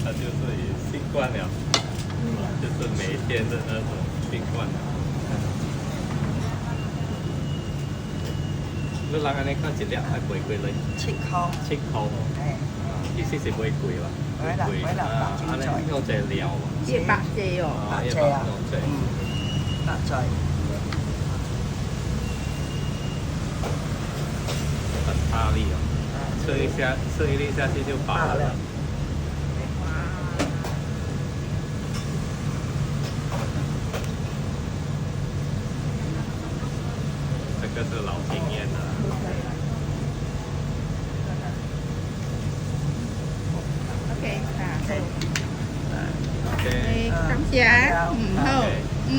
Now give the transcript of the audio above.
他就是習慣了，就是每天的那種習慣了。你人按呢看一粒愛買幾鐳？7箍。7箍。嘿。其實是買貴啦。買啦買啦，啊，按呢有濟料嘛。100濟哦。100濟啊。嗯，100濟。很大力哦，吃一下，吃一粒下去就飽了。哇！這個是老經驗了。 OK，好。 OK。感謝，嗯好，嗯。